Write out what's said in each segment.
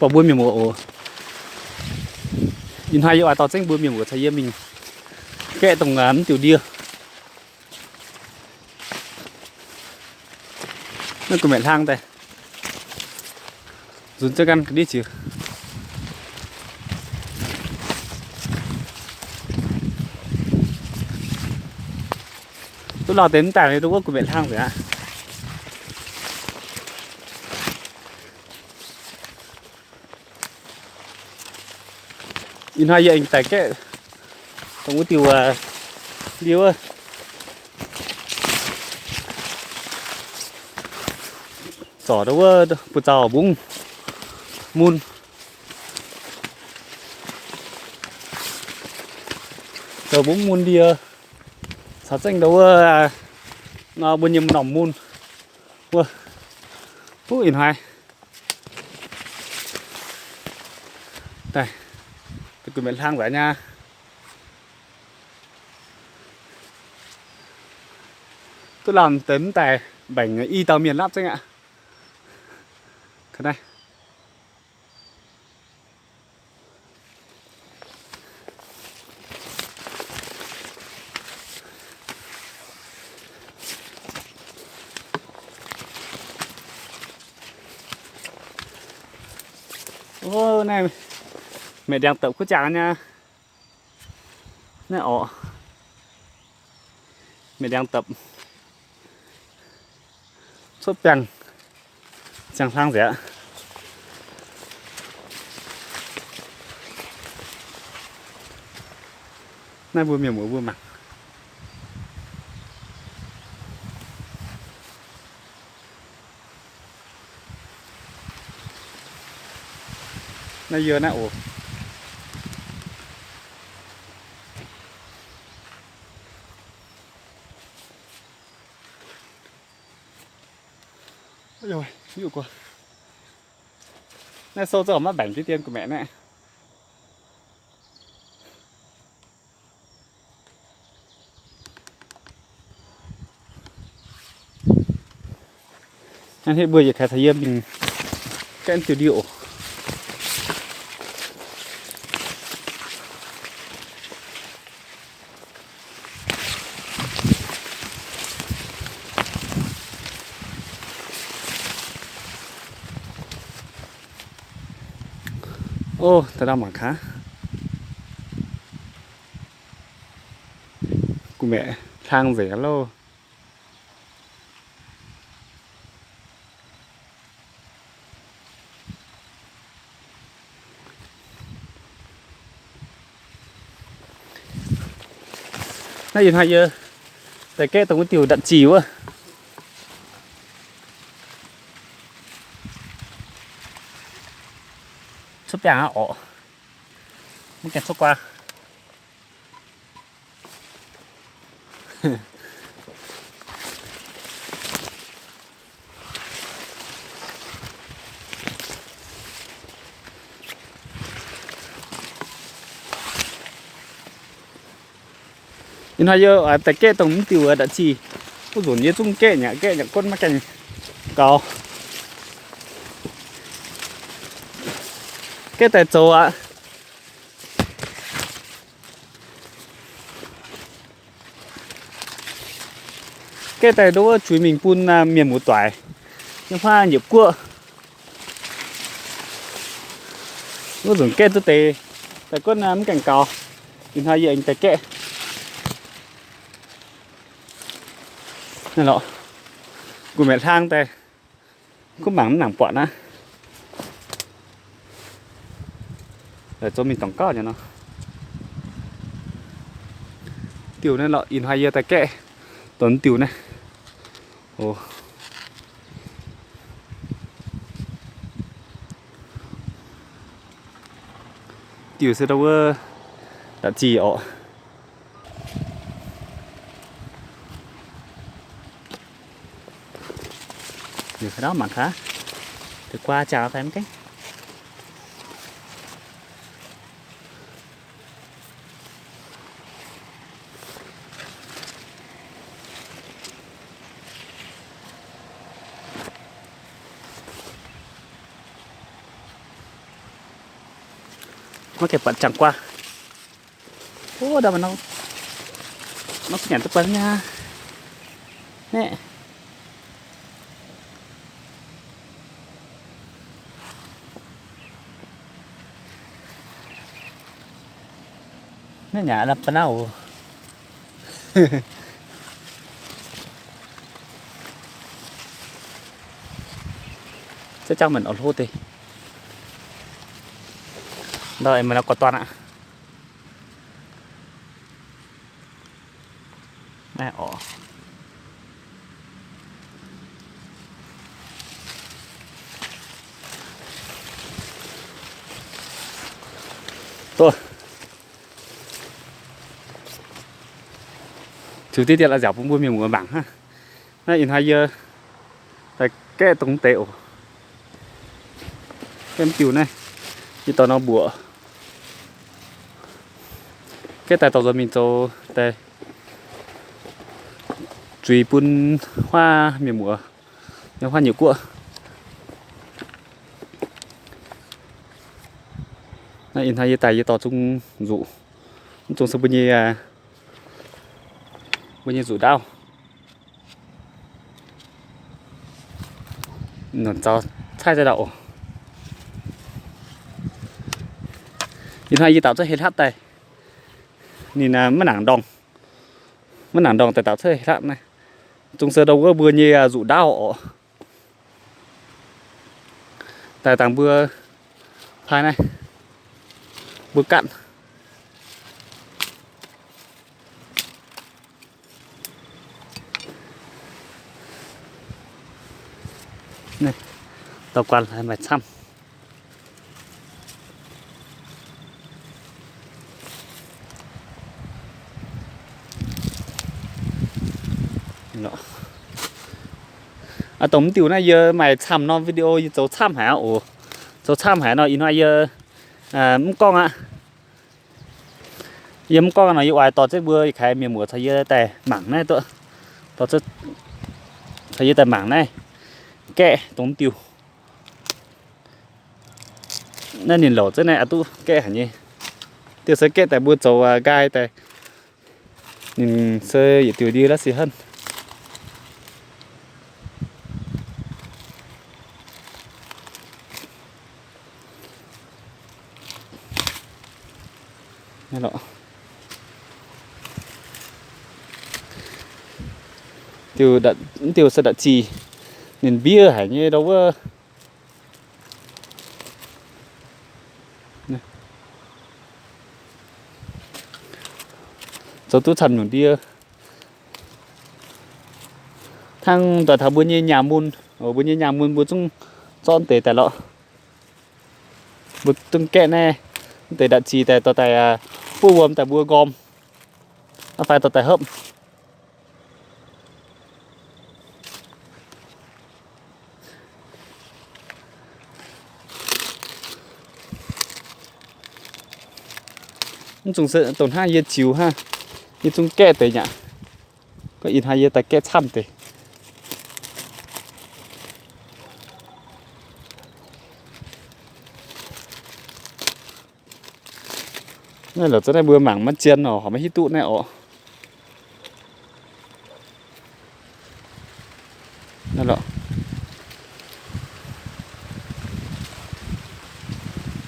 Buatc mbuo mienh muoz oc. Ih hnoi yie oix dorh zengv mbuo mienh muoz caux yie mingh gaeqv dongh mv diuh ndie. Naaiv gu'maeqc hlang daaih nzunc zengv gan ga'ndiev ziux. Duqv lauh deix mv daaih, duqv wuov gu'maeqc hlang nzengc aqv. Ih hnoi yie aengx daaih gaeqv dongh wuov diuh ndie wuov. Zorc ndau wuov buoz-zaux mbungv mun. Zoux mbungv mun ndie caux zengv ndau wuov nor mbuo nyei m'normh mun wuov. Huv, ih hnoi daaih, gu'maeqc hlang nzengc nyei. Duqv lamh deix mv daaih mbaengc i dauh mienh lapv zengv aqv. Ga'naaiv Ov, naaiv maeqc ndiangx-dopc kuv jangx nyei. Naaiv orqc, maeqc ndiangx-dopc cuotv biangh, ziangh hlang nzengc aqv. Naaiv mbuo mienh muoz mbuo mangc. Naaiv yie naaiv oc. Naaiv sou zungv maiv mbaengc diqv dien gu'maeqc naaiv. Hnangv naaiv mbuo yietc kaaix caux yie mingh gaeqv diuh ndie oc. Ov, da'dauh mangc gaax. Gu'maeqc hlang nzengc loh. Naaiv ih hnoi yie daaih gaeqv dongh wuov diuh ndatc zic wuov. Cuotv biangh aqv orqc. Mv gaengh cuotv guaa. Ih hnoi yie daaih gaeqv dongh mv diuh ndatc zic. Wuov nzunc yie zungv gaeqv nyaqv, gaeqv nyaqv gunv maiv gaengh gaux. Gaeqv daaih zoux aqv. Gaeqv daaih nduov wuov juix mingh bun mienh muoz-doic nyei huaav nyiepc guoqv. Wuov nzunc gaeqv duqv deix daaih gunv mv gaengh gaux. Ih hnoi yie aengx daaih gaeqv. Naaiv lorqc, gu'maeqc hlang daaih. Gunv mangc mv nangc buatc naaiv. Zoux mingh dorngc gauv nyei nor. Diuh naaiv lorqc, ih hnoi yie daaih gaeqv dongh diuh naaiv. O, diuh se ndau wuov ndatc zic orqc. Mangc gaax, deix guaa jangx fai mv gaengh. Maiv gaengh buatc jangx guaav. Ov, ndau maaih norm, norm nyanc duqv buatc nyei aqv. Naaiv. Naaiv nyanc lamh ba'nauv oc. Za'gengh maiv oix hlo deix. Ndau aengx maaih norm gorx-dorn aqv. Naaiv oc. Doh. Ziux diqv diqv la'nziaauc bun mbuo mienh muoz mangc hnangv. Naaiv ih hnoi yie daaih gaeqv dongh deix oc. Gaeqv mv diuh naaiv, yie dorh norm mbuoqc gaeqv daaih dorh nzuonx mingh zoux daaih zuiz bun huaav mienh muoz, huaav nyei guoqv. Naaiv ih hnoi yie daaih yie dorh zungv nzuqc, mv zungv se mbuo nyei, mbuo nyei nzuqc ndaauv. Nonc zaux caaiv daaih ndau oc. Ih hnoi yie daaux cuotv hei hlapv daaih, ninh maiv nangc ndorngh, maiv nangc ndorngh daaih daaux cuotv hei hlapv naaiv. Zungv se ndau wuov mbuo nyei nzuqc ndaauv oc. Daaih dangh mbuo pai naaiv, mbuo gatv. Dauh guanh maaih camv. Aa, dongh mv diuh naaiv yie maaih camv norm video yie zoux camv haic aqv oc. Zoux camv haic nor ih hnoi yie mv gorngv aqv. Yie mv gorngv nor yie oix dorh zengv mbuo ih kaaix mienh muoz caux yie daaih mangc naaiv duqv, caux yie daaih mangc naaiv gaeqv dongh mv diuh. Naaiv ninh louc zengv naaiv aa duqv gaeqv haic nyei. Diuh se gaeqv daaih mbuo zoux nqaai daaih, ninh se yietc diuh ndie la'sic henv. Diuh se ndatc zic, ninh mbiev haic nyei ndau wuov. Zoux duqv camv nyungc ndie. Hnangv doix taux mbuo nyei nyaah mun, mbuo nyei nyaah mun mbuo zungv zorqv deix daaih lorqc. Mbuo zungv gaeqv naaiv deix ndatc zic daaih dorh daaih buov wuom daaih mbuo nqorm, fai dorh daaih hopv. Mv zungv se dongh hnangv yie ziux hnangv, yie zungv gaeqv deix nyei aqv. Gorngv ih hnoi yie daaih gaeqv camv deix. Naaiv lorqc, za'naaiv mbuo mangc maiv zien nor, horpc maiv hiuv duqv naaiv oc. Naaiv lorqc,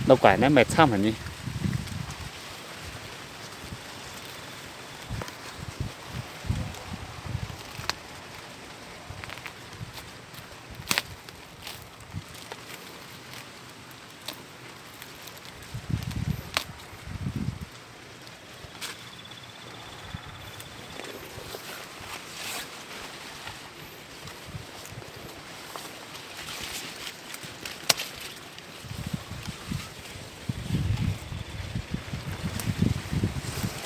ndau guaaic naaiv maaih camv haic nyei.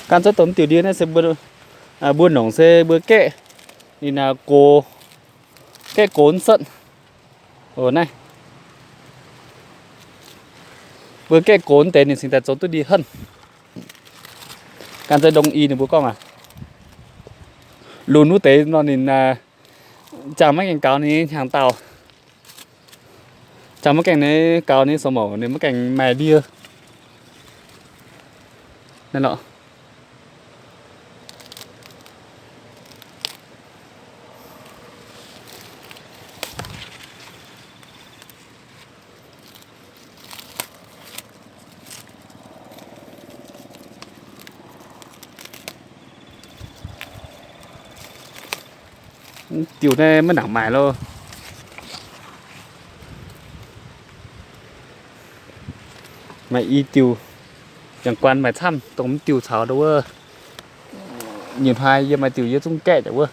Gan cuotv dongh diuh ndie naaiv se mbuo, mbuo nongc se mbuo gaeqv ninh gox, gaeqv gox setv. Naaiv mbuo gaeqv gox deix ninh cingx daaih zoux duqv ndie henv. Gan za'gengh i ninh mbuo gorngv aac, lunx wuov deix nor ninh jangx maiv gaengh gaux ninh nyei hnyangx-daauh, jangx maiv gaengh ninh gaux ninh nyei sou-mouc, ninh maiv gaengh maaih ndie. Naaiv lorqc. Diuh naaiv maiv nangc maaih loh. Maaih i diuh, yangh guan maaih camv, dongh mv diuh caux ndau wuov. Nyutc hnoi yie maaih diuh yie zungv gaeqv daaih wuov.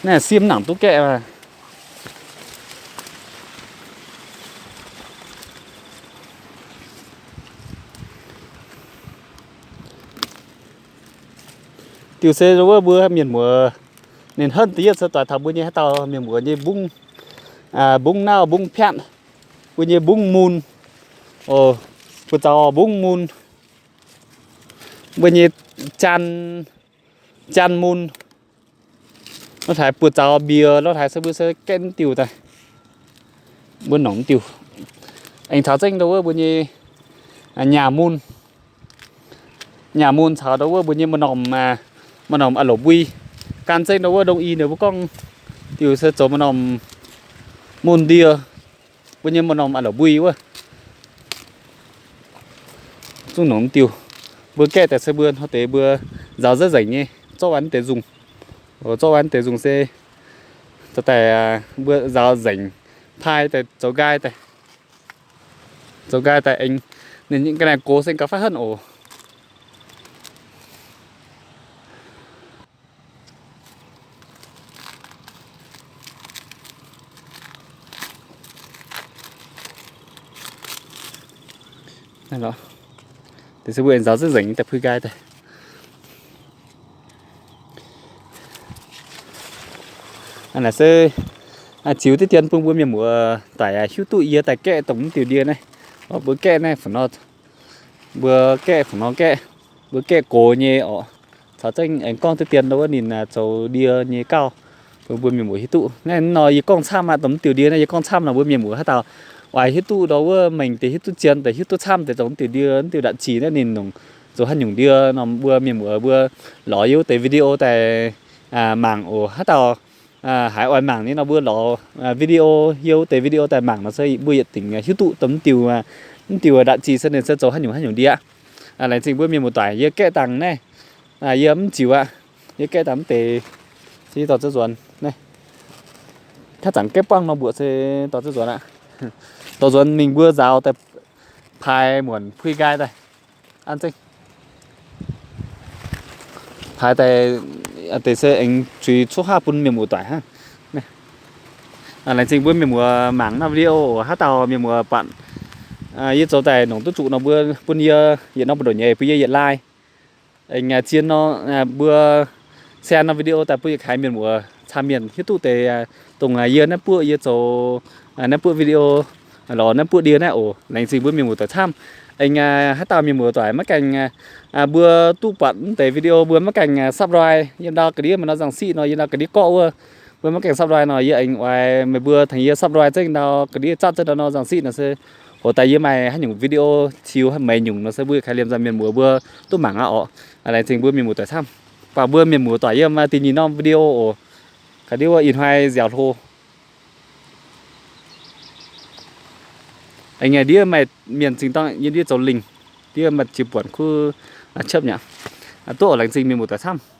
Naaiv siev mv nangc duqv gaeqv aqv. Diuh se ndau wuov mbuo mienh muoz ninh henv da'yietv se doix taux mbuo nyei haaix dauh mienh muoz nyei mbungv, mbungv nauv mbungv piatv, mbuo nyei mbungv mun, buoz zaux mbungv mun, mbuo nyei jaan, jaan mun, lorh haaix buoz zaux mbiex, lorh haaix se mbuo se gaeqv diuh daaih. Mbuo nongc diuh aengx caux zengv ndau wuov mbuo nyei nyaah mun. Nyaah mun caux ndau wuov mbuo nyei maaih norm, maaih norm a'louc mbui. Gan zengv ndau wuov ndongc i ninh mbuo gorngv diuh se zoux maaih norm mun ndie, mbuo nyei maaih norm a'louc mbui wuov. Zungv nongc diuh. Mbuo gaeqv daaih se mbuo hnoi deix mbuo nzaaux nzengc nyei, zorqv wuov deix nzungh. Zorqv wuov deix nzungh se daaih mbuo nzaaux nzengc, paaiv daaih zoux nqaai daaih. Zoux nqaai daaih aengx ninh ga'naaiv gox se gauh faix henv oc. Deix se mbuo nzaaux nzengc daaih puix nqaai daaih. Naaiv se ziux diqv dien bun mbuo mienh muoz daic hiuv duqv yie daaih gaeqv dongh mv diuh ndie naaiv. Mbuo gaeqv naaiv fungc nor, mbuo gaeqv fungc nor gaeqv, mbuo gaeqv gox nyei oc. Caux zengv aengx gorngv diqv dien ndau wuov ninh zoux ndie nyei gauh, bun mbuo mienh muoz hiuv duqv. Naaiv nor yie gorngv camv aqv, dongh mv diuh ndie naaiv yie gorngv camv nor mbuo mienh muoz haaix dauh oix hiuv duqv ndau wuov mengh deix hiuv duqv zien deix hiuv duqv camv deix dongh mv diuh ndie, mv diuh ndatc zic naaiv ninh nongc zoux haaix nyungc ndie nor mbuo mienh muoz mbuo lorz yie wuov deix video daaih mangc oc. Haaix dauh haiz oix mangc nyei nor mbuo lorz video, yie wuov deix video daaih mangc nor se mbuo yietc dingc hiuv duqv dongh mv diuh, mv diuh ndatc zic se ninh se zoux haaix nyungc haaix nyungc ndie aqv. Laengz zingh mbuo mienh muoz-doic, yie gaeqv dangh naaiv, yie mv ziux aqv. Yie gaeqv dangh mv deix, se dorh zuqc nzuonx naaiv. Haaix zanc gaeqv buangv nor mbuoqc se dorh zuqc nzuonx aqv. Dorh nzuonx mingh mbuo nzaaux daaih paaix muonc puix nqaai daaih. An zengv paaix daaih deix se aengx zuiz cuotv haav bun mienh muoz-doic hnangv. Laengz zingh mbuo mienh muoz mangc naaiv video oc. Haaix dauh mienh muoz buatc yie zoux daaih nongc duqv zuqc nor mbuo bun yie yietc norm buoz-ndoqv nyeiz bun yie yietc like. Aengx zien nor mbuo share norm video daaih bun yietc kaaix mienh muoz caa mienh hiuv duqv deix dongh yie naaiv buoqv yie zoux naaiv buoqv video lorz naaiv buoqv ndie naaiv oc. Laengz zingh mbuo mienh muoz-doic camv. Aengx haaix dauh mienh muoz-doic maiv gaengh, mbuo duqv buatc mv deix video mbuo maiv gaengh subscribe yiem ndau ga'ndiev maaih norm nzangc siqv nor, yiem ndau ga'ndiev gorqv wuov, mbuo maiv gaengh subscribe nor yie aengx oix meih mbuo tengx yie subscribe zengv ndau ga'ndiev zatv zengv ndau norm nzangc siqv nor se hoc daaih yie maaih haaix nyungc video ziux haaix meix nyungc nor se mbuo yietc kaaix liemh nzangc mienh muoz mbuo duqv mangc aqv oc. Laengz zingh mbuo mienh muoz-doic camv. Baac mbuo mienh muoz-doic yiem da'nyeic norm video oc. Ga'ndiev wuov ih hnoi nziaauc hlo. Aengx ndiev maaih mienh zingh dorngh yiem ndiev zoux lingh, ndiev maaih jiex buonc kuv ciepv nyei. Duqv oc. Laengz zingh mienh muoz-doic camv.